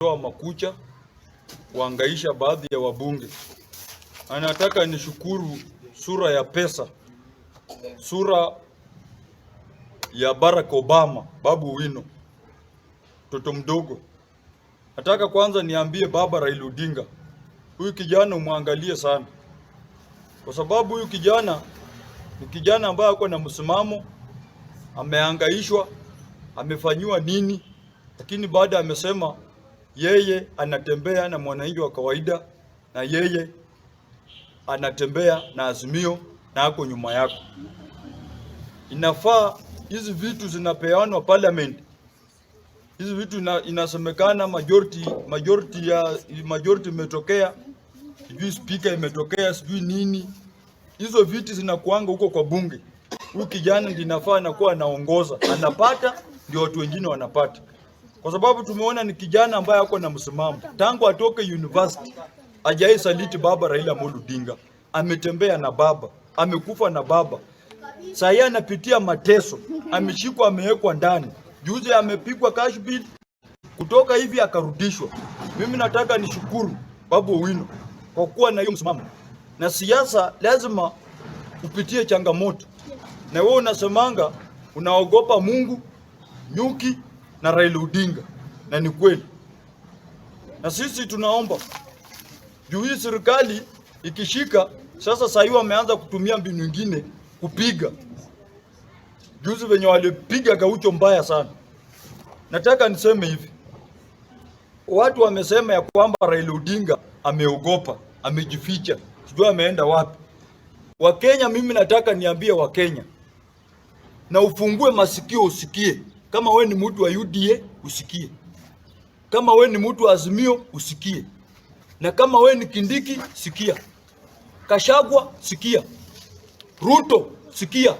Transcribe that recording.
Toa makucha kuangaisha baadhi ya wabunge. Anataka nishukuru sura ya pesa, sura ya Barack Obama, Babu Owino, mtoto mdogo. Nataka kwanza niambie baba Raila Odinga, huyu kijana umwangalie sana, kwa sababu huyu kijana ni kijana ambaye ako na msimamo, ameangaishwa, amefanyiwa nini, lakini baada amesema yeye anatembea na mwananchi wa kawaida, na yeye anatembea na Azimio na ako nyuma yako. Inafaa hizi vitu zinapeanwa parliament, hizi vitu inasemekana majority ya majority imetokea, sijui speaker imetokea, sijui nini. Hizo viti zinakuanga huko kwa bunge. Huyu kijana ndiye inafaa anakuwa anaongoza, anapata ndio watu wengine wanapata, kwa sababu tumeona ni kijana ambaye ako na msimamo tangu atoke university, hajai saliti baba Raila Amolo Odinga, ametembea na baba, amekufa na baba. Sasa anapitia mateso, ameshikwa, amewekwa ndani. Juzi amepigwa cash bail kutoka hivi akarudishwa. Mimi nataka nishukuru Babu Owino kwa kuwa na hiyo msimamo, na siasa lazima upitie changamoto, na wewe unasemanga unaogopa Mungu, nyuki na Raila Odinga, na ni kweli. Na sisi tunaomba juu hii serikali ikishika sasa, sasa hivi wameanza kutumia mbinu nyingine kupiga. Juzi venye walipiga Gaucho mbaya sana. Nataka niseme hivi, watu wamesema ya kwamba Raila Odinga ameogopa, amejificha, sijui ameenda wapi. Wakenya, mimi nataka niambie Wakenya na ufungue masikio usikie. Kama we ni mtu wa UDA usikie, kama we ni mtu wa Azimio usikie, na kama we ni Kindiki sikia, Gachagua sikia, Ruto sikia.